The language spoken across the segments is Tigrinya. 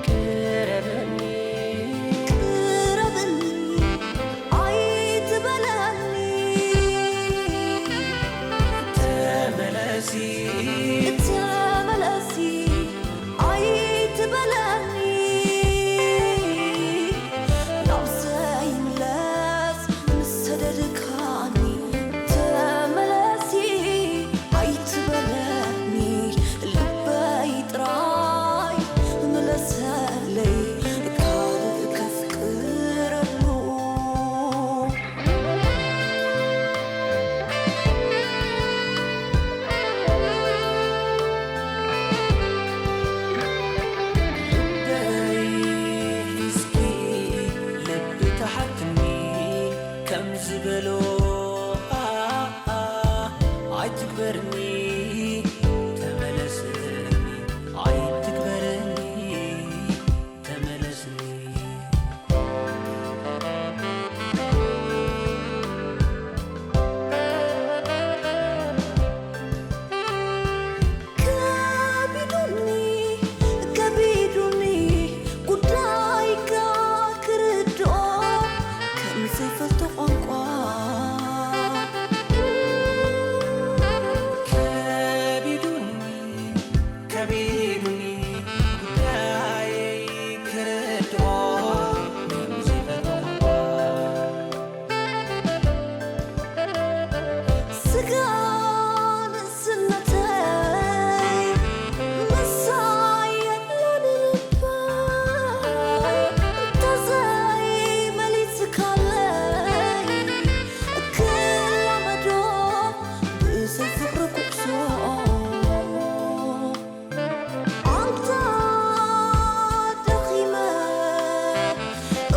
ቅረብኒ፣ ቅረብኒ፣ ኣይትበለኒ። ተመለሲ፣ ተመለሲ፣ ኣይትበለኒ። ናብ ዘይምለስ ምስ ሰደድካኒ፣ ተመለሲ ኣይትበለኒ። ልበይ ጥራይ ምለሰለይ፣ ካልእ ከፍቅረሉ። ልበይ እስኪ ልቢ ተሓትኒ ከም ዝበሎ፣ ኣ፣ ኣ፣ ኣይትግበርኒ፣ ተመለስኒ፣ ኣይትግበርኒ፣ ተመለስኒ። ከቢዱኒ፣ ከቢዱኒ ጉዳይካ ክርድኦ ከም ዘይፈልጦ ቋንቋ። ከቢዱኒ፣ ከቢዱኒ ጉዳየይ ክርድኦ ከም ዘይፈልጦ ቋንቋ። ስጋ ንእስነተይ ምሳይ የለን ልበይ፣ እንተዘይመሊስካለይ ክላመዶ ብዘይ ፍቕሪ ጉዕዞ። ኣንታ ደኺመ፣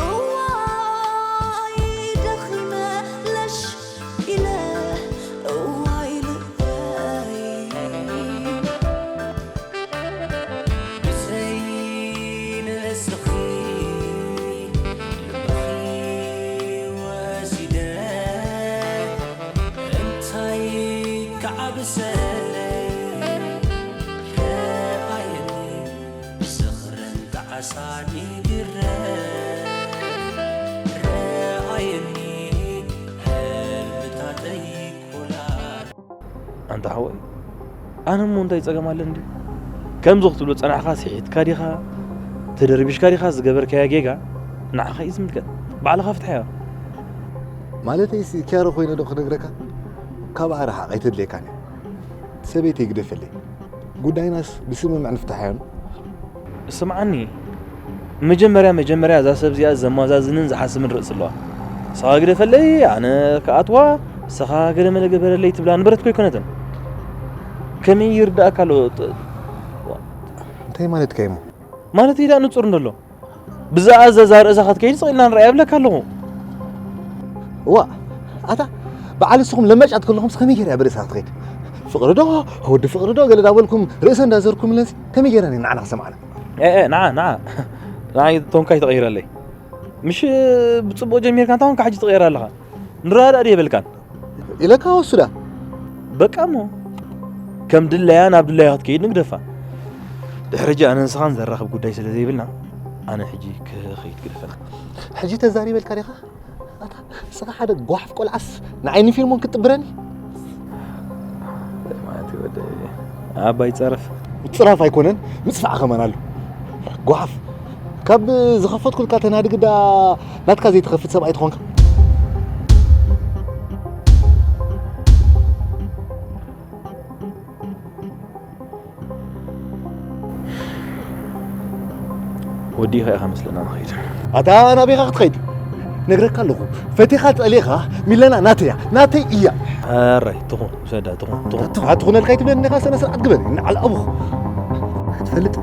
እዋይ ደኺመ፣ ለሽ ኢለ፣ እዋይ ልበይ። ብዘይ ንስኺ ልብኺ ወሲደ፣ እንታይ ክዓብሰለይ? ረኣየኒ ዝኽርን ጣዕሳን ይግረም። ረኣየኒ ህልምታተይ ኮላ። ኣንታ ሓወይ፣ ኣነ እሞ እንታይ ጸገም ኣለኒ ድዩ? ከምዚ ክትብሎ ጸናሕካ፣ ስሒትካ ዲኻ? ተደርቢሽካ ዲኻ? ዝገበርካያ ጌጋ ንዓኻ እዩ ዝምልከት። ባዕልኻ ፍትሓዮ። ማለተይሲ፣ ኪያሮ ኮይነ ዶ ክነግረካ? ካብ ኣርሓቕ ኣይተድልየካን እያ። ሰበይተይ ግደፈለይ። ጉዳይናስ ብስምምዕ ንፍታሓዮ። ስምዓኒ፣ መጀመርያ መጀመርያ እዛ ሰብ እዚኣ ዘማዛዝንን ዝሓስብን ርእሲ ኣለዋ። ንስኻ ግደፈለይ፣ ኣነ ክኣትዋ፣ ንስኻ ገለ መለ ገበረለይ ትብላ ንብረት እኮ ኣይኮነትን። ከመይ ይርዳእካ ኣሎ? ጥ-፣ እንታይ ማለትካ እዩሞ? ማለት ኢዳ ንጹር እንደሎ። ብዝኣዘዛ ርእሳ ክትከይድ ስቕ ኢልና ንርኣያ እብለካ ኣለኹ። እዋ፣ ኣታ በዓል ንስኹም ለማጫት ከለኹምስ ከመይ ገይራ እያ ብርእሳ ክትኸይድ? ፍቕሪ ዶ፣ ወዲ ፍቕሪ ዶ ገለ እንዳበልኩም ርእሰ እንዳዘርኩምለንሲ ከመይ ገይረን እየን ንዓና ክሰምዓና? ኤ፣ ኤ፣ ንዓ፣ ንዓ። ንዓይ ቶንካ ኣይትቐይረለይ። ምሽ ብጽቡቕ ጀሚርካ እንታይ ኾንካ ሕጂ ትቕየር ኣለኻ? ንረዳእ ድየ በልካን? ኢለካ ወሱዳ። በቃ እሞ ከም ድላያ ናብ ድላያ ክትከይድ ንግደፋ። ድሕሪ ሕጂ ኣነ ንስኻን ዘራኽብ ጉዳይ ስለ ዘይብልና ኣነ ሕጂ ክኸይድ ግደፈና። ሕጂ ተዛሪበልካ ዲኻ? ኣታ ንስኻ ሓደ ጓሓፍ ቆልዓስ ንዓይኒ ፊልሞን ክትጥብረኒ? ማለት እዩ ወደይ። ኣባይ ጸረፍ። ምጽራፍ ኣይኮነን፣ ምጽፋዕ ከማን ኣሎ። ጓሓፍ። ካብ ዝኸፈትኩልካ ተናዲ ግዳ ናትካ ዘይትኸፍት ሰብኣይ ትኾንካ። ወዲኻ ኢኻ መስለና ንኸይድ። ኣታ ናበይ ኢኻ ክትኸይድ? ነግረካ ኣለኹ። ፈቲኻ ጠሊኻ ሚለና ናተይ እያ። ናተይ እያ። ሕራይ ትኹን፣ ውሰዳ፣ ትኹን፣ ትኹን። ኣታ ትኹነልካ ኣይትብለኒ ኢኻ፣ ስነ ስርዓት ግበር። ንዓል ኣቡኽ። ክትፈልጥ፣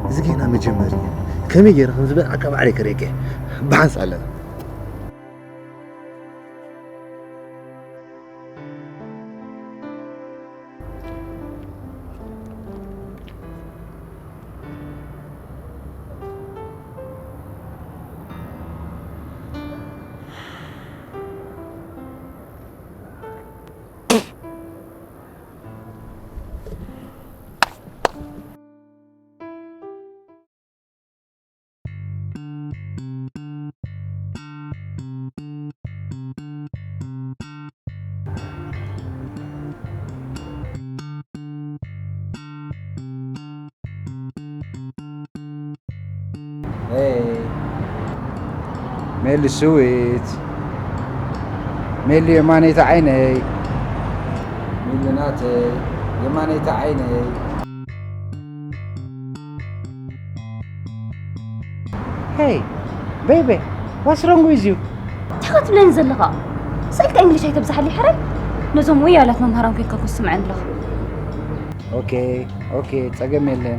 እዚ ጌና መጀመሪ እዩ። ከመይ ገይረ ከም ዝበልዓካ ባዕለይ ከርእየካ እየ። ብሓንሳእ ኣለና። ሄይ፣ ሜሊ ስዊት፣ ሜሊ የማነይቲ ዓይነይ፣ ሜሊ ናተይ የማነይቲ ዓይነይ። Hey, baby, what's wrong with you? እንታይ ክትብለኒ ዘለኻ? ስኢልካ እንግሊሽ ኣይተብዝሓለይ ሕራይ። ነዞም ወያላት መምሃራን ኮይንካ ከስምዐኒ ኣለኻ። ኦኬ፣ ኦኬ፣ ጸገም የለን።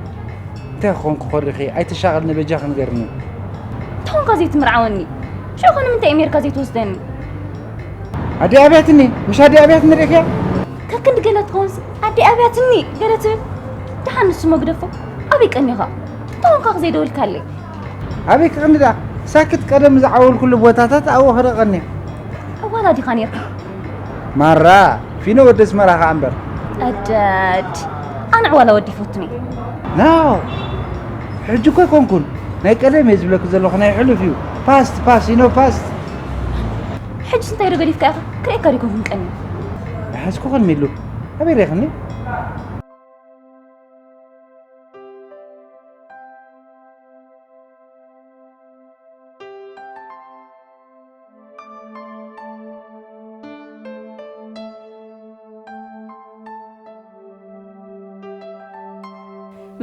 እንታይ ክኾንኩ ኮሪኺ? ኣይተሻቐልኒ፣ በጃኺ ንገርኒ። እንታይ ኾንካ ዘይትምርዓወኒ? ሽዑ ኸ ንምንታይ እዩ ሜርካ ዘይትወስደኒ? ኣዲ ኣብያትኒ፣ ምሽ ኣዲ ኣብያትኒ ርኢኽያ? ከክንዲ ገለ ትኸውንስ ኣዲ ኣብያትኒ ገለ ትብል። ደሓን ንሱ መግደፎ ኣበይ ቀኒኻ? እንታይ ኾንካ ዘይደወልካለይ? ኣበይ ክቕኒ ደኣ? ሳክት ቀደም ዝዓወልኩሉ ቦታታት ኣብኡ ክርኢ ቀንየ። ኣዋላ ዲኻ ኔርካ? ማራ፣ ፊኖ ወዲ ኣስመራ ኸኣ እምበር። ኣደድ፣ ኣነ ዕዋላ ወዲ ይፈቱኒ። ናው፣ ሕጂ እኮ ኣይኮንኩን። ናይ ቀደም እየ ዝብለኪ ዘለኹ፣ ናይ ሕሉፍ እዩ። ፓስት፣ ፓስት፣ you know, ፓስት። ሕጂ እንታይ ዶ ገዲፍካ ኢኻ? ክርእየካ ዶ ኣይኮንኩን ቀንየ? ዝሓዝኩ ኸን ሚሉ፣ ኣበይ ርኢኽኒ?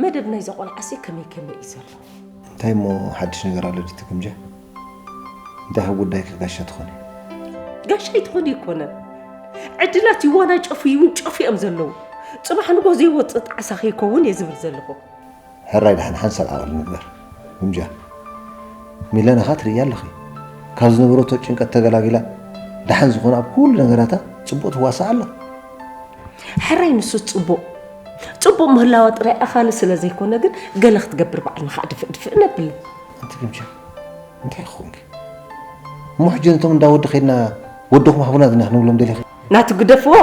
መደብ ናይዛ ቆልዓሲ ከመይ ከመይ እዩ ዘሎ? እንታይ እሞ ሓድሽ ነገር ኣሎ ድቲ ግምጃ? እንታይ ካብ ጉዳይኪ ጋሻ ትኾኒ? ጋሻ ኣይትኾኒ ኣይኮነን። ዕድላት ይዋናጨፉ ይውንጨፉ እዮም ዘለዉ። ጽባሕ ንጎ ዘይወጽእ ጣዕሳ ከይከውን እየ ዝብል ዘለኹ። ሕራይ ደሓን ሓንሳብ ዓቕሊ ንግበር። ግምጃ፣ ሚለናኻ ትርእያ ኣለኺ። ካብ ዝነበረቶ ጭንቀት ተገላጊላ፣ ደሓን ዝኾነ ኣብ ኩሉ ነገራታ ጽቡቕ ትዋሳእ ኣላ። ሕራይ ንሱስ ጽቡቕ፣ ጽቡቕ ምህላዋ ጥራይ ኣኻሊ ስለ ዘይኮነ ግን፣ ገለ ክትገብር ባዕልና ኸኣ ድፍእ ድፍእ ነብል። ኣንቲ ግምጃ፣ እንታይ ክኾንኪ? እሞ ሕጂ ነቶም እንዳ ወዲ ኸይድና ወድኹም ሃቡና ድና ክንብሎም ደሊኺ? ናቱ ግደፍዎ።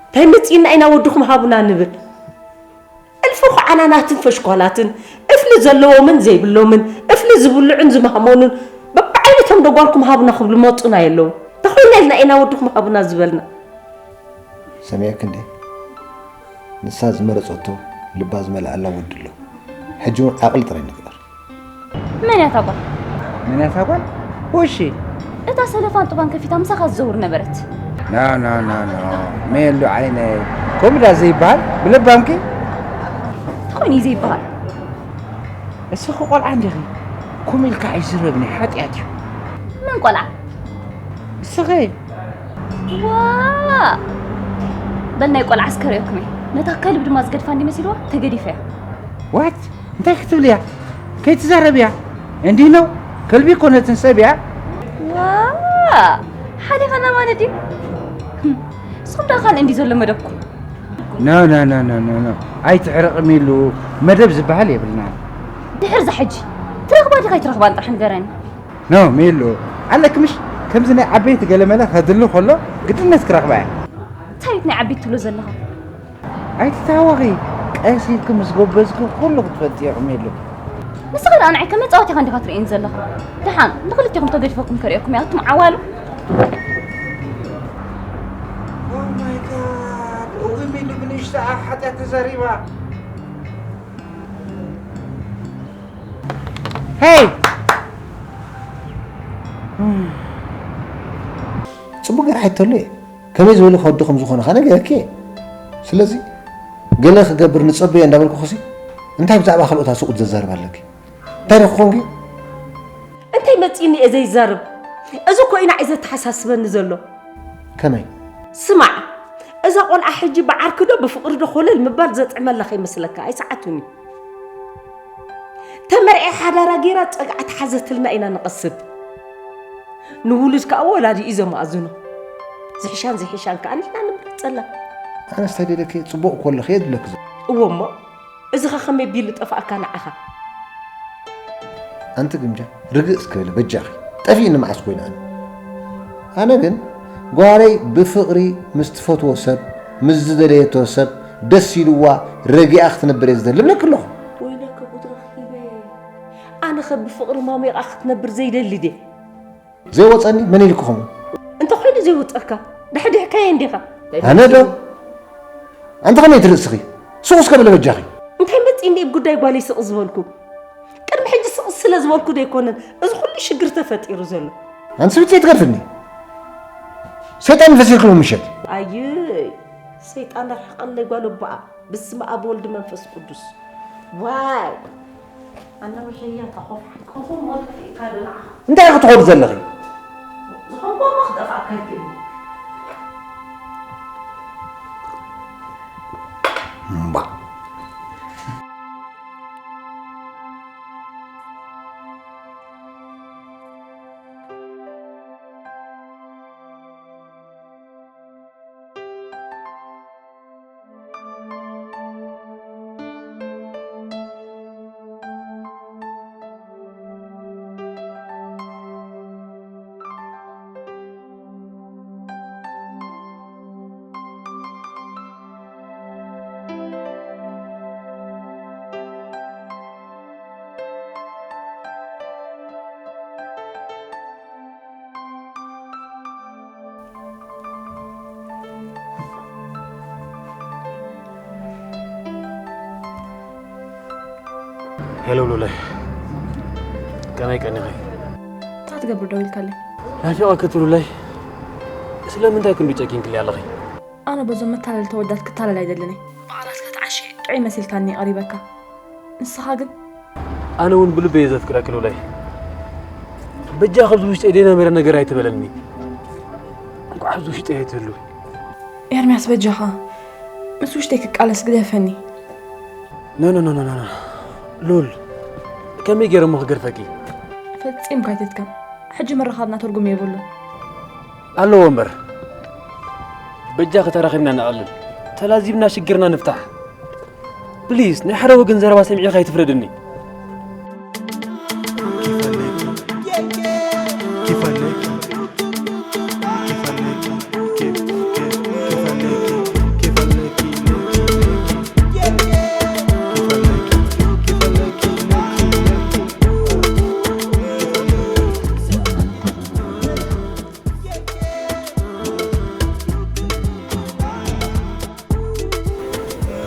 እንታይ መጺእና ኢና ወድኹም ሃቡና ንብል? እልፊ ኹዓናናትን ፈሽኳላትን፣ እፍሊ ዘለዎምን ዘይብሎምን፣ እፍሊ ዝብልዑን ዝማህመኑን፣ በብዓይነቶም ዶ ጓልኩም ሃቡና ክብሉ መጹና የለዉ። ተኾይና ኢልና ኢና ወድኹም ሃቡና ዝበልና። ሰሚዐኪ እንዴ? ንሳ ዝመረጸቶ ልባ ዝመልኣላ ወዲ ኣሎ። ሕጂ እውን ዓቕሊ ጥራይ ንግበር። መን እያ እታ ጓል? መን እያ እታ ጓል? ወሺ። እታ ሰለፋን ጡባን ከፊታ ምሳኻ ትዘውር ነበረት። ና፣ ና፣ ና፣ ና። ሜሉ ዓይነይ። ከምኡ ዳ ዘይበሃል? ብለባምኪ? ተኾይኑ እዩ ዘይበሃል። እስኺ ቆልዓ እንዲኺ። ከምኡ ኢልካ ኣይዝረብኒ፣ ሓጢኣት እዩ። መን ቆልዓ? እስኺ። ዋ! በል ናይ ቆልዓ እስከ ርእየኩም እየ። ነታ ከልቢ ድማ ዝገድፋ እንዲ መሲልዋ ተገዲፈ እያ። ዋት? እንታይ ክትብል እያ? ከይትዛረብ እያ። እንዲህ ነው? ከልቢ እኮ ነትን ሰብ እያ። ዋ! ሓሊኻና ማለት ድዩ? ህም፣ ንስኹም ደኣ ካልእ እንዲ ዘሎ መደብኩም። ኖ፣ ኖ፣ ኖ፣ ኖ፣ ኖ፣ ኖ። ኣይትሕረቕም ኢሉ መደብ ዝበሃል የብልናን። ድሕር እዛ ሕጂ ትረኽባ ዲኻ ኣይትረኽባን ጥራሕ ንገረኒ። ኖ፣ ሜሉ፣ ኣለኪ ምሽ? ከምዚ ናይ ዓበይቲ ገለመለ ከድሊ ከሎ ግድነት ክረኽባ እያ። እንታይ ናይ ዓበይቲ ትብሎ ዘለኻ? ኣይትታወኺ፣ ቀስ ኢልኪ ምስ ጎበዝኪ ኩሉ ክትፈልጢ ኢኺ ሜሉ። ንስኻ ደኣ ንዓይ ከም መጻወቲ ኢኻ እንዲኻ ትርእየኒ ዘለኻ። ደሓን ንኽልቴኹም ተገዲፈኩም ከርእየኩም እየ ኣቱም ዓዋሉ። Oh my God፣ እውይ ሜሉ ብንእሽቶ ሓጢኣት ተዛሪባ። ሄይ! ጽቡቕ ገይረ ሓይተሉ እየ። ከመይ ዝበለ ከወዲ ከም ዝኾነ ከኣ ነጊረኪ እየ። ስለዚ ገለ ክገብር ንጸበዮ እንዳበልኩ ኸሲ እንታይ ብዛዕባ ካልኦት ኣስቑት ዘዛርብ ኣለኪ? እንታይ ደኣ ክኾንኪ? እንታይ መጺእኒ እየ ዘይዛረብ? እዚ እኮ እዩ ንዓይ ዘተሓሳስበኒ ዘሎ። ከመይ? ስማዕ፣ እዛ ቆልዓ ሕጂ ብዓርኪ ዶ ብፍቕሪ ዶ ኮለል ምባል ዘጥዕመላ ከይመስለካ፣ ኣይሰዓቱን እዩ። ተመርዕያ ሓዳራ ገይራ ጸግዓ ተሓዘትልና ኢና ንቐስብ። ንውሉድ ከኣ ወላዲ እዩ ዘማእዝኖ። ዝሕሻን ዘይሕሻን ከኣ ንሕና ንምረጸላ። ኣነስ ተደለኪ ጽቡቕ እኮ ኣለኺ እየ ዝብለኪ ዘሎ። እወ እሞ፣ እዚ ኸ ኸመይ ቢሉ ጠፍኣካ ንዓኻ? ኣንቲ ግምጃ፣ ርግእ እስከ በለ በጃኺ። ጠፊእኒ መዓስ ኮይኑ ኣነ? ኣነ ግን ጓለይ ብፍቕሪ ምስ ትፈትዎ ሰብ፣ ምስ ዝደለየቶ ሰብ ደስ ኢልዋ ረጊኣ ክትነብር እየ ዝደሊ እብለኪ ኣለኹ። ወይለከ ጉድ ረኺበ። ኣነኸ ብፍቕሪ ሞሚቓ ክትነብር ዘይደሊ ድየ? ዘይወጸኒ መን ኢልኪ ከምኡ? እንተኾይኑ ዘይወጸካ፣ ደሕዲሕካዮ እንዲኻ። ኣነ ዶ? ኣንቲ ከመይ ትርእስኺ? ስቕ እስከ በለ በጃኺ። እንታይ መጺእኒ እብ ጉዳይ ጓለይ ስቕ ዝበልኩ? ቅድሚ ሕጂ ስቕ ስለ ዝበልኩ ዶ ኣይኮነን እዚ ኩሉ ሽግር ተፈጢሩ ዘሎ? ኣንቲ ስብቲ ትገርፍኒ። ሰይጣን ፈሲልክሉ ምሸት። ኣይ ሰይጣን ኣርሕቐለይ ጓል ኣቦኣ። ብስመ ኣብ ወልድ መንፈስ ቅዱስ። ዋይ ኣነ ውሕያ ተኾፍሓ ከኹም ወጥፊእካ ዶ ንዓኻ እንታይ ክትኾዱ ዘለኺ ዝኾንኩ እሞ ክጠፍኣካ ይክእል እምባ ሄሎ ሉለ፣ ከመይ ቀኒኺ? እንታይ ትገብሪ ደዊልካለይ? ናፊቐኪ ሉለይ፣ ስለምንታይ ክንዱ ጨኪንክለይ ኣለኺ? ኣነ በዞም መታለልቲ ኣወዳት ክታለል ኣይደልን እየ። ብቓላትካ ተዓሺ ጥዑይ መሲልካኒ እየ ቀሪበካ። ንስኻ ግን ኣነ እውን ብልበይ እየ ዘፍቅረኪ ሉለይ። በጃ ካብዚ ውሽጠይ ደይነበረ ነገር ኣይትበለኒ። እንቋዕ ኣብዚ ውሽጠይ ኣይትህልዊ። ኤርምያስ በጃኻ ምስ ውሽጠይ ክቃለስ ግደፈኒ። ኖ ኖ ኖ ኖ ኖ ሉል ከመይ ገይረ እሞ ክገድፈኪ? ፈጺምካ ኣይትድከም። ሕጂ ምርኻብና ትርጉም የብሉን። ኣለዎ እምበር በጃኺ ተራኺብና ነቐልል። ተላዚብና ሽግርና ንፍታሕ። ፕሊዝ ናይ ሓደ ወገን ዘረባ ሰሚዕኻ ኣይትፍረድኒ።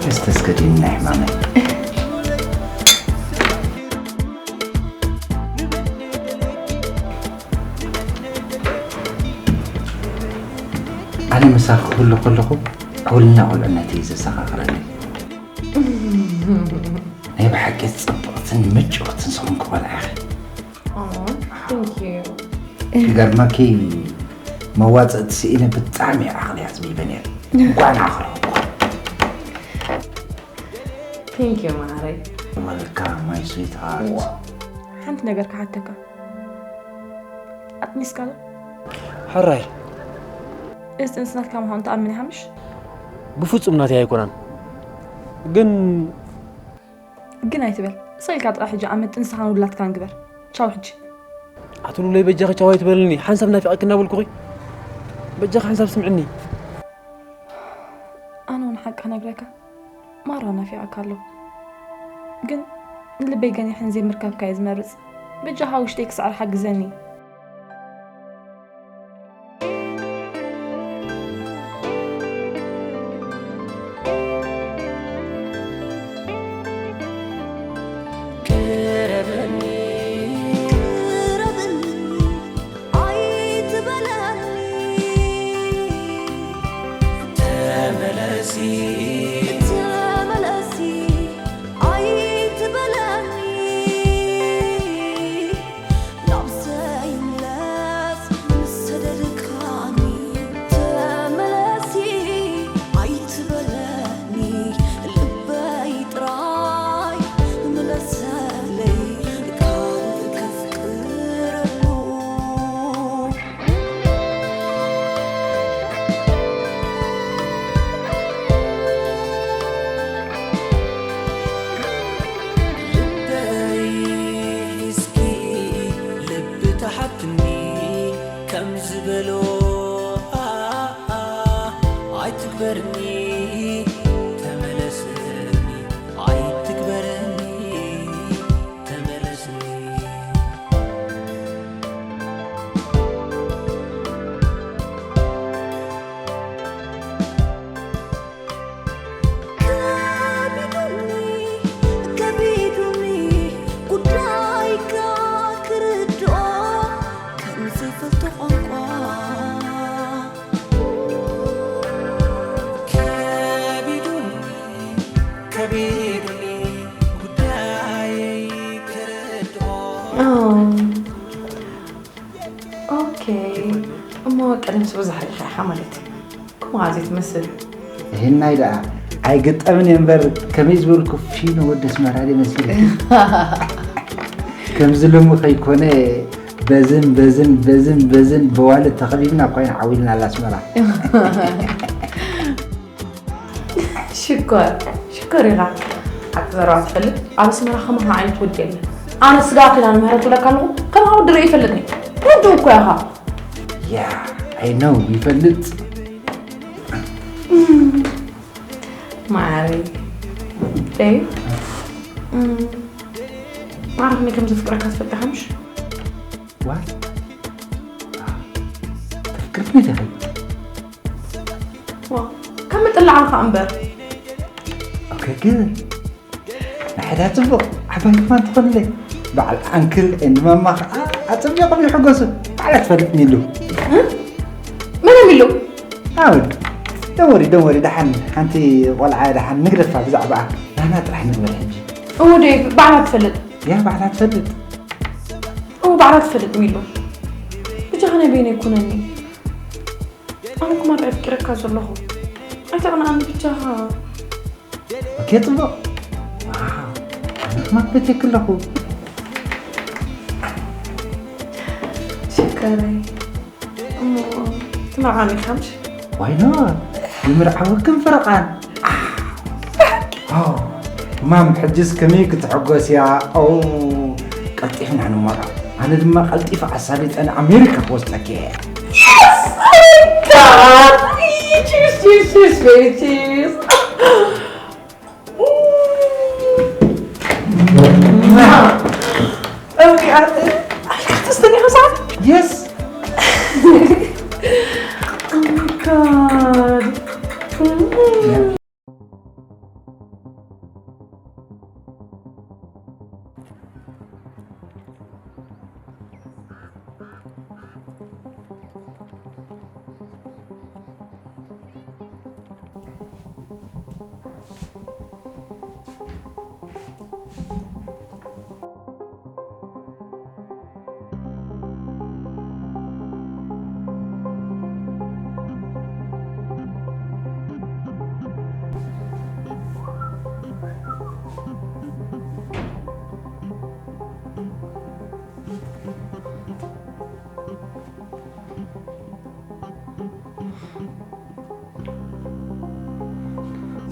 እስቲ እስከ ዲኒ ናይ ሕማመይ። ኣነ ምሳኺ ክህሉ ከለኹ ዕውልና ቁልዕነተይ እዩ ዘዘኻኽረኒ። ናይ ብሓቂ ጽብቕትን ምጭውትን ዝኾንኪ ቆልዓ ኢኺ። ክገርመኪ መዋፅእቲ ስኢነ ብጣዕሚ ዓቕሊ ኣፅቢበ ነይረ። እንኳዕ ንዓኺ ረኸብኩ። Thank you ማዓረይ። Welcome my sweetheart። ሓንቲ ነገር ክሓተካ። ኣጥኒስካ ዶ? ሕራይ። እዚ ጥንሲ ናትካ ምዃኑ ተኣምን ኢኻ ምሽ? ብፍጹም ናተይ ኣይኮነን። ግን ግን ኣይትበል። ስቕ ኢልካ ጥራሕ ሕጂ ዓመት ጥንስኻን ውላድካን ግበር። ቻው ሕጂ። ኣቲ ሉለይ በጃኺ ቻው ኣይትበልኒ። ሓንሳብ ናፊቐኪ እናበልኩኺ። በጃኺ ሓንሳብ ስምዕኒ። ኣነ እውን ሓቂ ክነግረካ ማራ ናፊቐካ ኣለኹ። ግን ንልበይ ገኒሐ ንዘይምርካብካ እየ ዝመርጽ። በጃኻ ውሽጠይ ክስዕር ሓግዘኒ። ቅረበኒ፣ ቅረበኒ፣ ኣይትበለኒ። ተመለሲ፣ ተመለሲ፣ ኣይትበለኒ። ናብ ዘይምለስ ምስ ሰደድካኒ ተመለሲ ኣይትበለኒ ልበይ ጥራይ ምለሰለይ ቃል ከፍቅረሉ። ልበይ ሒዝኪ ልቢ ተሓትኒ ከም ዝበሎ ኣይትግበርኒ ተመለስኒ ኣይትግበርኒ ተመለስኒ ኦኬ። እሞ ቀደም ስብ ዝሓሊኻ ኢኻ ማለት እዩ። ከምኡ ዘይትመስል። ይህናይ ደኣ ኣይገጠምን እየ እምበር፣ ከመይ ዝበልኩ ፊኖ ወዲ ኣስመራ ድየ መሲሉ? ከምዚ ሎሚ ከይኮነ በዝን በዝን በዝን በዝን በዋልድ ተኸቢብና እኳ ኢና ዓዊልና ኣላ ኣስመራ። ሽኮር ሽኮር ኢኻ። ሓቂ ዘረባ ትፈልጥ፣ ኣብ ኣስመራ ከማኻ ዓይነት ወዲ የለን። ኣነ ስጋ ኣኺላ ንምህረት ትብለካ ኣለኹ፣ ከማኻ ወዲ ርኢ ይፈልጥኒ። ወዲ እኮ ኢኻ። ያ፣ I know፣ ይፈልጥ። ማዕረይ። ደይ። ማዕረይ ከም ዘፍቅረካ ትፈልጥ ኢኻ ምሽ? What? ተፍቅርኒ ዲኺ? ዋ፣ ከም ምጥላዓልካ እምበር። ኦኬ፣ ግን ንሓዳ ጽቡቕ ዓባይ ክፋን ትኾንለይ። በዓል ኣንክል ኤንድ ማማ ኸዓ ኣጸቢቖም ይሕጎሱ። ባዕላ ትፈልጥ ሚሉ። እ? መን ሚሉ? ኣወድ። ደወሪ፣ ደወሪ፣ ደሓን ሓንቲ ቆልዓ ደሓን ንግደፋ ብዛዕባኣ። ናና ጥራሕ ንግበር ሕጂ። እወ፣ ደይ፣ ባዕላ ትፈልጥ። ያ፣ ባዕላ ትፈልጥ። እወ፣ ባዕላ ትፈልጥ ሚሉ። ብጃኻ ናይ በይነይ ኩነኒ። ኣነ ኩማር ኣፍቂረካ ዘለኹ። ኣይተቕንኣኒ ብጃኻ። ኦኬ፣ ጽቡቕ። ዋው፣ ኣነ ኩማር ፈትየኪ ኣለኹ። ሽኮረይ። እሞ ትምርዓኒ ኢኻ ምሽ? Why not? ይምርዓወክን ፍርቓን። ኦ፣ ማም፣ ሕጅስ ከመይ ክትሕጎስ እያ? ኦ፣ ቀልጢፍና ንመርዖ። ኣነ ድማ ቀልጢፈ ኣሳሊጠ ንኣሜሪካ ክወስደኪ እየ። Yes! Oh my God! Cheers, cheers, cheers, baby, cheers! Yes! Oh my God!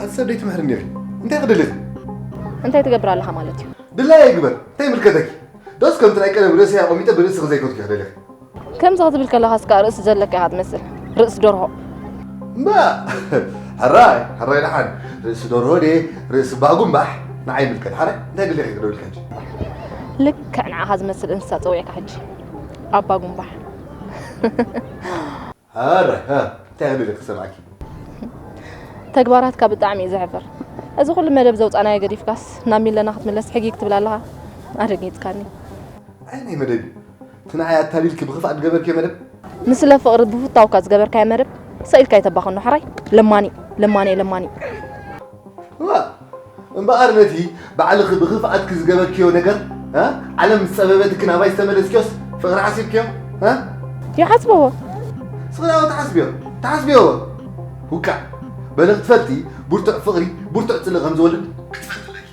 ኣቲ ሰብ ደይትምህርኒ ኢኺ። እንታይ ክደሊ ኢኺ? እንታይ ትገብር ኣለኻ ማለት እዩ? ድላየ ይግበር። እንታይ ይምልከተኪ? ዶስ ከምቲ ናይ ቀደም ርእሰይ ኣቐሚጠ ብርእስኺ ዘይከትኩ ኢኺ ደሊኺ? ከምዚ ክትብል ከለኻስ ከኣ ርእሲ ዘለካ ኢኻ ትመስል። ርእሲ ደርሆ። እምባ! ሕራይ፣ ሕራይ ደሓን። ርእሲ ደርሆ ድየ፣ ርእሲ ባጉምባሕ? ንዓይ ይምልከት። ሕራይ፣ እንታይ ደሊኺ ክደውልካ ሕጂ? ልክዕ ንዓኻ ዝመስል እንስሳ ጸዊዕካ ሕጂ። ኣባ ጉምባሕ። ኣረ፣ እ፣ እንታይ ክብል ክሰምዓኪ? ተግባራትካ ብጣዕሚ እዩ ዘሕፍር። እዚ ኩሉ መደብ ዘውጻናዮ ገዲፍካስ ናብ ሚለና ክትምለስ ሕጊግ ትብል ኣለኻ? ኣደንጊጽካኒ። ኣየናይ መደብ እዩ? እቲ ንዓይ ኣታሊልኪ ብኽፍኣት ዝገበርክዮ መደብ? ንስለ ፍቕሪ ብፍታውካ ዝገበርካዮ መደብ ሰኢልካ ኣይተባኸኖ ሕራይ። ለማኒ፣ ለማኒ፣ ለማኒ። እዋ፣ እምበኣር ነቲ ባዕልኺ ብኽፍኣትኪ ዝገበርክዮ ነገር፣ እ? ዓለም ምስ ጸበበትኪ ናባይ ዝተመለስክዮስ ፍቕሪ ሓሲብክዮ? እ? ይሓስብዎ። ንስኺ ደኣ ትሓስብዮ፣ ትሓስብዮ። ውቃዕ፣ በሊ ክትፈልጢ ብርቱዕ ፍቕሪ ብርቱዕ ጽልኢ ከም ዝወልድ ክትፈልጢ ኣለኪ።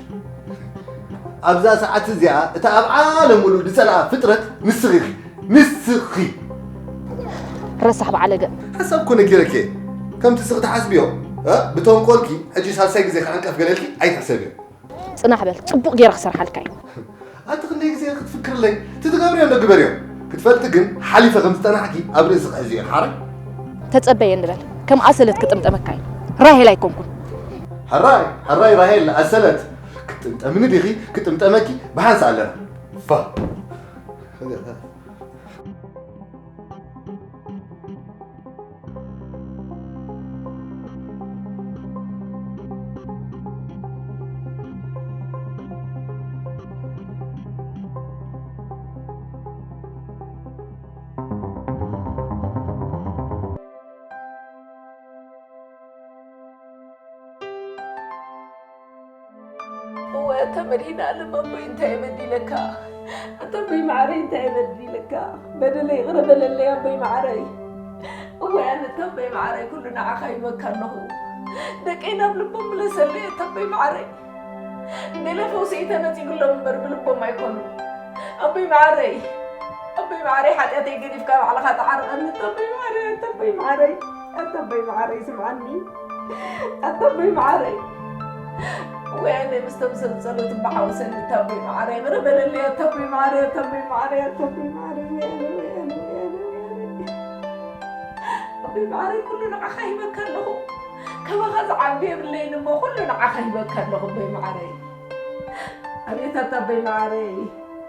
ኣብዛ ሰዓት እዚኣ እታ ኣብ ዓለም ሙሉእ ዝጸልኣ ፍጥረት ንስኺ ኢኺ። ንስኺ። ረሳሕ ባዕለገ። ሓሳብ እኮ ነጊረኪ እየ። ከምቲ ንስኺ ትሓስብዮ፣ እ? ብተንኮልኪ ሕጂ ሳልሳይ ግዜ ክዕንቀፍ ገለልኪ ኣይትሕሰብዮ። ጽናሕ በል፣ ጽቡቕ ገይረ ክሰርሓልካ እየ። ኣቲ ክንደይ ግዜ ክትፍክርለይ? እቲ ትገብርዮ እንዶ ግበርዮ። ክትፈልጢ ግን ሓሊፈ ከም ዝጸናሕኪ ኣብ ርእሲ ክሕዝዮ እየ፣ ሓራይ? ተጸበየ እንበል፣ ከም ኣሰለት ክጥምጠመካ እየ። ራሄል ኣይኮንኩን። ሕራይ፣ ሕራይ ራሄል ኣሰለት። ክትጥምጠምኒ ዲኺ? ክጥምጠመኪ ብሓንሳእ ኣለና። ፋ። እወ፣ ተመድሂና ኣለማቦይ፣ እንታይ እየ በዲለካ? ኣታ ኣቦይ ማዕረይ እንታይ በዲለካ? በደለይ ይቕረ በለለይ ኣቦይ ማዕረይ። እዋይ ኣነ ኣታ ኣቦይ ማዕረይ ኩሉ ንዓኻ ሂበካ ኣለኹ። ደቀይ ናብ ልቦም ምለሰለይ ኣታ ኣቦይ ማዕረይ። ገለ ፈውሲ እዩ ተነጺጉሎም እምበር ብልቦም ኣይኮኑን። ኣቦይ ማዕረይ፣ ኣቦይ ማዕረይ ሓጢኣተይ ገዲፍካ ባዕልኻ ተዓርቐኒ ኣታ ኣቦይ ማዕረይ፣ ኣታ ኣቦይ ማዕረይ፣ ኣታ ኣቦይ ማዕረይ ስምዓኒ። ኣታ ኣቦይ ማዕረይ። ወይ ኣነ ምስቶም ሰብ ጸሎት እምበሓወሰኒ ኣታ ኣቦይ ማዕረይ፣ ይቕረ በለለይ ኣታ ኣቦይ ማዕረይ፣ ኣታ ኣቦይ ማዕረይ፣ ኣታ ኣቦይ ማዕረይ፣ ወይ ኣነ፣ ወይ ኣነ፣ ወይ ኣነ፣ ወይ ኣነ። ኣቦይ ማዕረይ ኩሉ ንዓኻ ሂበካ ኣለኹ። ካባኻ ዝዓቢ የብለይን እሞ ኩሉ ንዓኻ ሂበካ ኣለኹ ኣቦይ ማዕረይ። ኣቤት ኣታ ኣቦይ ማዕረይ፣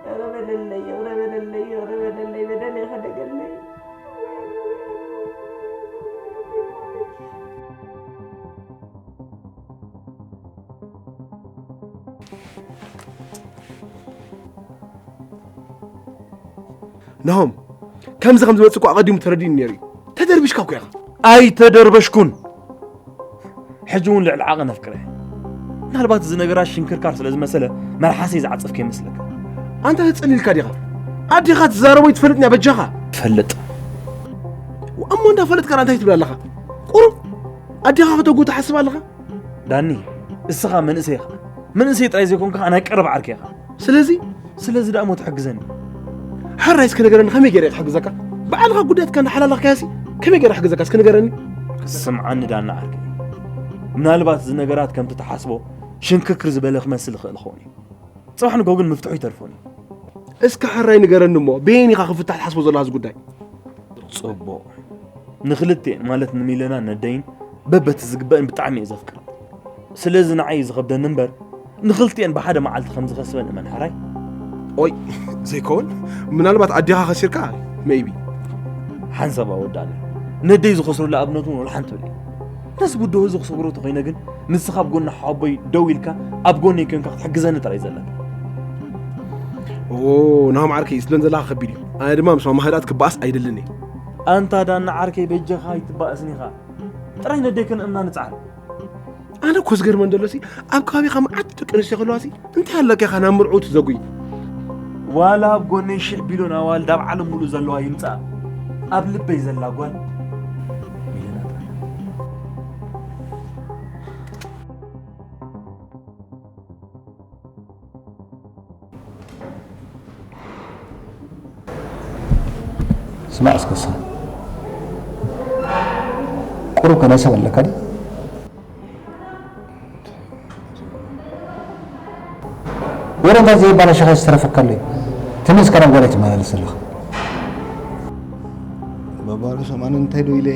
ይቕረ በለለይ፣ ይቕረ በለለይ፣ ይቕረ በለለይ፣ በደለይ ከደገለይ። ናሆም፣ ከምዚ ከም ዝመጽእ እኮ ኣቐዲሙ ተረዲኡኒ ነይሩ እዩ። ተደርቢሽካ እኮ ኢኻ። ኣይተደርበሽኩን። ሕጂ እውን ልዕሊ ዓቐን ኣፍቅረ። ምናልባት እዚ ነገራት ሽንክርካር ስለ ዝመሰለ መልሓሰይ ዝዓጸፍከ ይመስለካ። ኣንታ ተጸሊልካ ዲኻ? ኣዴኻ ትዛረቦ ይትፈልጥንያ በጃኻ። ትፈልጥ። እሞ እንዳፈለጥካ እንታይ ትብል ኣለኻ? ቁሩብ ኣዴኻ ከተጉ ትሓስብ ኣለኻ? ዳኒ፣ እስኻ መንእሰይ ኢኻ። መንእሰይ ጥራይ ዘይኮንካ ናይ ቀረብ ዓርከይ ኢኻ። ስለዚ ስለዚ ደኣ እሞ ትሕግዘኒ። ሕራይ እስከ ንገረኒ፣ ከመይ ገይረ ክሕግዘካ? ባዕልኻ ጉዳያትካ እንዳሓላለኽካያሲ ከመይ ገይረ ክሕግዘካ እስከ ንገረኒ። ስምዓኒ ዳኒ ዓርከይ፣ ምናልባት እዚ ነገራት ከምቲ ትሓስቦ ሽንክርክር ዝበለ ክመስል ይኽእል ይኸውን እዩ። ጽባሕ ንግሆ ግን ምፍትሑ ይተርፎን እዩ። እስከ ሕራይ ንገረኒ እሞ በየን ኢኻ ክፍታሕ ትሓስቦ ዘለኻ እዚ ጉዳይ? ጽቡቕ። ንኽልቲኤን ማለት ንሚለናን ነደይን በበቲ ዝግበእን ብጣዕሚ እየ ዘፍቅረን። ስለዚ ንዓይ እዩ ዝኸብደኒ እምበር ንኽልቲኤን ብሓደ መዓልቲ ከም ዝኸስበን እመን ሕራይ። ኦይ ዘይከውን ምናልባት ኣዴኻ ከሲርካ ሜይቢ። ሓንሳብ ኣወዳእኒ ነደይ ዝኸስሩላ ኣብነት እውን ወላ ሓንቲ ብለይ። ነዚ ብድሆ እዚ ክሰግሮ ተኾይነ ግን ንስኻ ኣብ ጎኒ ሓወቦይ ደው ኢልካ ኣብ ጎነይ ኮንካ ክትሕግዘኒ ጥራይ ዘለካ። ናሆም ዓርከይ ስለን ዘለኻ ከቢድ እዩ። ኣነ ድማ ምስ ማማህዳት ክበኣስ ኣይደልን እየ። ኣንታ ዳና ዓርከይ በጃኻ ኣይትባእስን ኢኻ። ጥራይ ነደይ ክንእምና ንጽዓር። ኣነ እኮ ዝገርመን ዘሎ ሲ ኣብ ከባቢኻ መዓት ደቂ ኣንስትዮ ከለዋ ሲ እንታይ ኣለካ ኢኻ ናብ መርዑ ትዘጉይ? ዋላ ኣብ ጎነይ ሽሕ ቢልዮን ኣዋልድ ኣብ ዓለም ሙሉእ ዘለዋ ይምጻእ ኣብ ልበይ ዘላ ጓል ሚለና ጥራይ። ስማዕ እስከ ንስኻ ቁሩብ ከ ናይ ሰብ ኣለካ ድዩ? ወረ እንታይ ዘየባላሸኻ ዝተረፈካ ኣሎ እዩ? ተመሊስካ ናብ ጓል ኣይትመላለስ ዘለኻ። ባባ ርእሶም ኣነ እንታይ ዶ ኢለ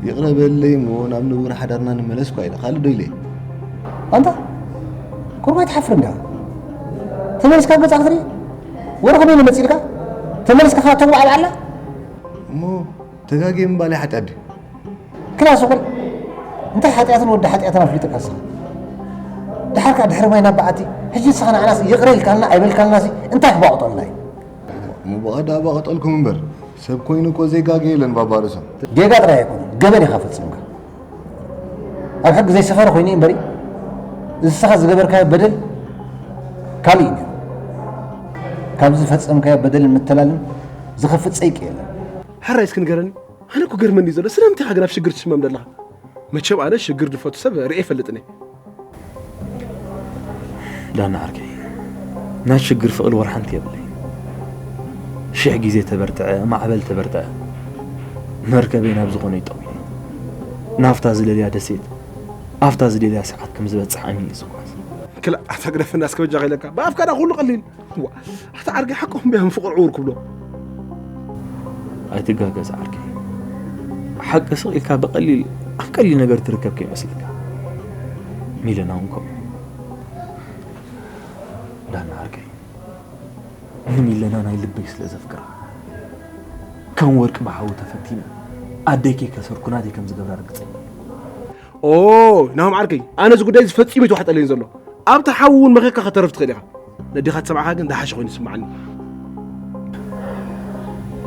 ይቕረ በለይ እሞ ናብ ንቡር ሓዳርና ንመለስ እኳ ኢለ ካልእ ዶ ኢለ ኣንታ ቁሩብ ኣይትሓፍርን ዲኻ? ተመሊስካ ገዛ ክትርኢ ወረ ከመይ ኢሉ መፂልካ? ተመሊስካ ከዓ ተጉባዕ በዓላ እሞ ተጋግየ ምባል ሓጢኣት ድዩ? ክላስ ኹል እንታይ ሓጢኣትን ወዲ ሓጢኣትን ኣፍሊጥካ ንስኻ? ደሓር ከዓ ድሕሪ ማይ ናብ በዓቲ ሕጂ ንስኻ ንዓናስ ይቕረ ኢልካልና ኣይበልካልናሲ እንታይ ክባቕጠልና እዩ? እሞ ብቐዳ ባቐጠልኩም እምበር ሰብ ኮይኑ እኮ ዘይጋገ የለን ባባ ርእሶም። ጌጋ ጥራይ ኣይኮነን ገበን ኢኻ ፈፂምካ። ኣብ ሕጊ ዘይሰፈረ ኮይኑ እዩ እምበሪ ንስኻ ዝገበርካዮ በደል ካልእ እዩ ነይሩ። ካብ ዝፈፀምካዮ በደልን ምትላልን ዝኸፍእ ፀይቂ የለን። ሕራይ እስኪ ንገረኒ። ኣነ እኮ ገርመኒ ዘሎ ስለምንታይ ኢኻ ግን ኣብ ሽግር ትሽመም ዘለኻ? መቸም ኣነ ሽግር ዝፈቱ ሰብ ርኤ ይፈልጥን እየ። ዳና ዓርከይ ናይ ሽግር ፍቕሪ ወር ሓንቲ የብለይ። ሽሕ ግዜ ተበርትዐ ማዕበል ተበርትዐ መርከበይ ናብ ዝኾነ ይጠውየ ናፍታ ዝደልያ ደሴት ኣብታ ዝደልያ ሰዓት ከም ዝበፅሕ ኣሚን እዩ ዝጓዝ። ክላ ኣታ ግደፈና እስከ በጃኻ ኢለካ ብኣፍካ ዳ ኩሉ ቀሊል። እዋ ኣታ ዓርከይ ሓቆም ብያም ፍቕሪ ዕውር ክብሎ። ኣይትጋገ ዝዓርከይ ሓቂ ስቕ ኢልካ ብቐሊል ኣብ ቀሊል ነገር ትርከብ ከይመስለካ። ሚለና እውን ከምኡ። ዳና ዓርከይ ንሚለና ናይ ልበይ ስለ ዘፍቅራ ከም ወርቂ ብሓዊ ተፈቲነ ኣደይ ከይከሰርኩ ናተይ ከም ዝገብራ ርግፀኛ። ኦይ ናሆም ዓርከይ ኣነ እዚ ጉዳይ እዚ ፈጺሙ ይተዋሕጠለይን ዘሎ ኣብቲ ሓዊ እውን መኺርካ ከተርፍ ትኽእል ኢኻ ነዴኻ ትሰምዓኻ ግን ዝሓሸ ኮይኑ ይስምዓኒ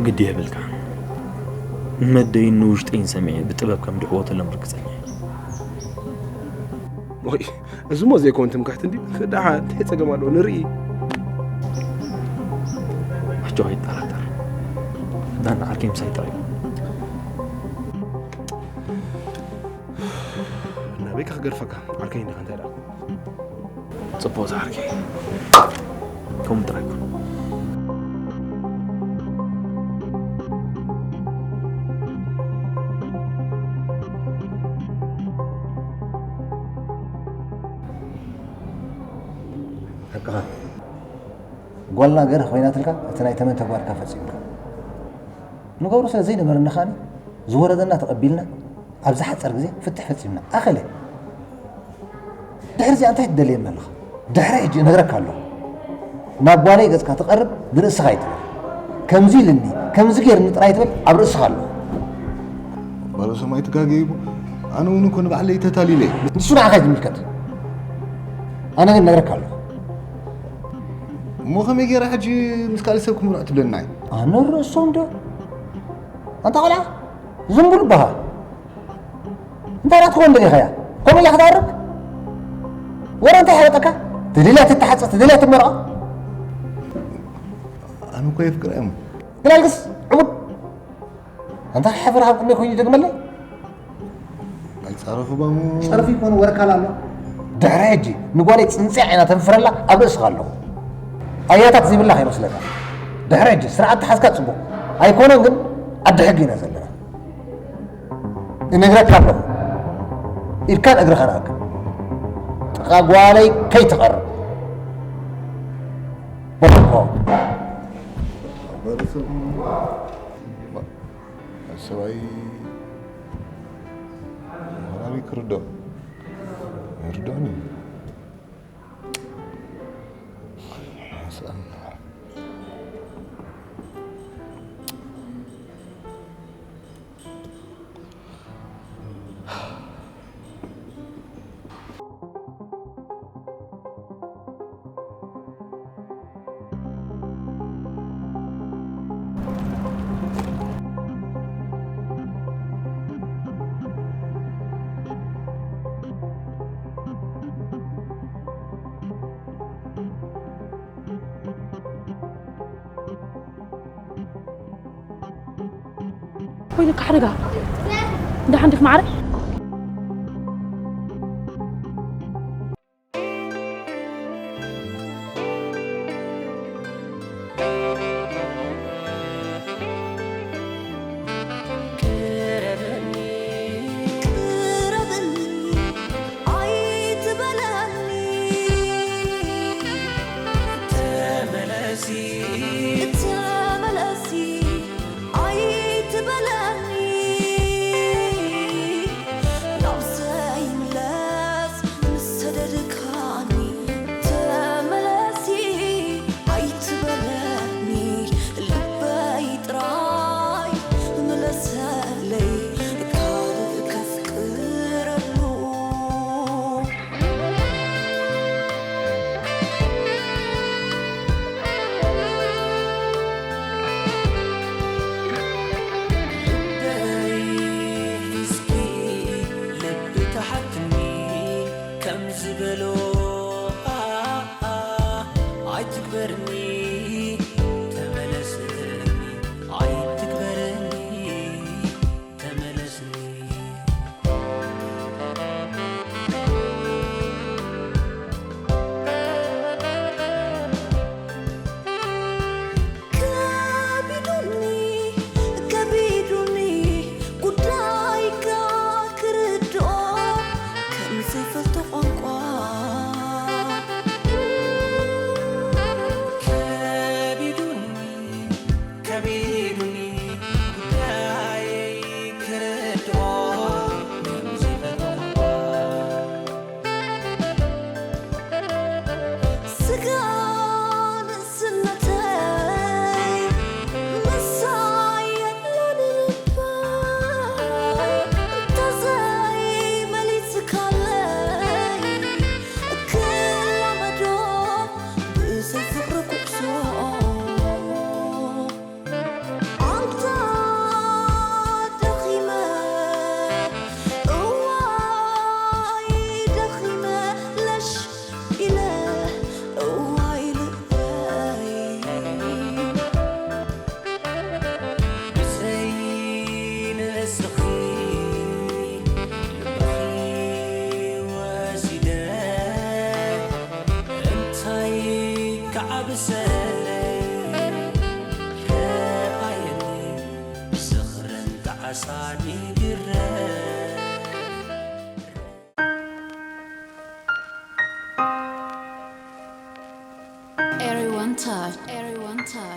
ግዲ የብልካ ንመደይን ንውሽጠይን ሰሚዐ ብጥበብ ከም ድሕወተሎም ርግጸኛ ወይ እዚሞ ዘይኮን ትምክሕቲ እንዲ ደሓ እንታይ ጸገም ኣለዎ ንርኢ ጆ ኣይጠራጠር። ዳን ዓርከይ ምሳይ ጥራይ እዩ። ናበይ ከ ክገድፈካ? ዓርከይ እንዲኻ እንታይ ደኣ? ጽቡቕ ዝዓርከይ። ከምኡ ጥራይ ኩን። ሓቅኻ። ጓልና ገርህ ኮይናትልካ እቲ ናይ ተመን ተግባርካ ፈጺምካ። ንገብሮ ስለ ዘይነበረና ከኣኒ ዝወረደና ተቐቢልና ኣብ ዝሓጸር ግዜ ፍትሕ ፈጺምና። ኣኸለ። ድሕሪ እዚኣ እንታይ ትደልየኒ ኣለኻ? ድሕሪ ሕጂ እነግረካ ኣለኹ። ናብ ጓለይ ገጽካ ትቐርብ ንርእስኻ ኣይትበል። ከምዚ ኢልኒ፣ ከምዚ ጌርኒ ጥራይ ትበል ኣብ ርእስኻ ኣለኹ። ባለሶም ኣይትጋገይቡ። ኣነ እውን እኮ ንባዕለይ ተታሊለ። ንሱ ንዓኻ እዩ ዝምልከት። ኣነ ግን እነግረካ ኣለኹ። እሞ ከመይ ገይረ ሕጂ ምስ ካልእ ሰብ ክምርዖ ትብለና እዩ? ኣነ ርእሶም ዶ? ኣንታ ቆልዓ ዝም ብሉ በኻ። እንታይ ናትኮ እንደ ኢኸያ? ከምኡ ኢላ ክትዓርግ? ወረ እንታይ ሓበጠካ? ትደልያ ትተሓጸ፣ ትደልያ ትመርዖ። ኣነ እኮ የፍቅራ እዮም። ግን ኣልግስ ዕቡድ። ኣንታ ሓፈር ካብ ቅድሚ ኮይኑ ይደግመለይ። ኣይጻረፉ ባሙ። ጸርፊ ይኮኑ ወረ ካላ ኣሎ። ድሕሪ ሕጂ ንጓለይ ጽንጽያ ዓይና ተንፍረላ ኣብ ርእስኻ ኣለኹ። ኣያታት ዘይብላ ከይመስለካ። ድሕሪ ሕጂ ስርዓት ተሓዝካ ጽቡቕ። ኣይኮነን ግን ዓዲ ሕጊ ኢና ዘለና። እነግረካ ኣለኹ። ኢድካን እግርኻን ኣክል። ጥቓ ጓለይ ከይትቐርብ። ቦኮ። ሰብኣይ ምዃኑ ክርድኦ ይርድኦኒ። ወይለካ ሓደጋ። ደሓን ዲኽ ማዕረ? ቅረበኒ፣ ቅረበኒ፣ ኣይትበለኒ። ተመለሲ፣ ተመለሲ፣ ኣይትበለኒ። ሳኒ ግረ Everyone touch, everyone touch,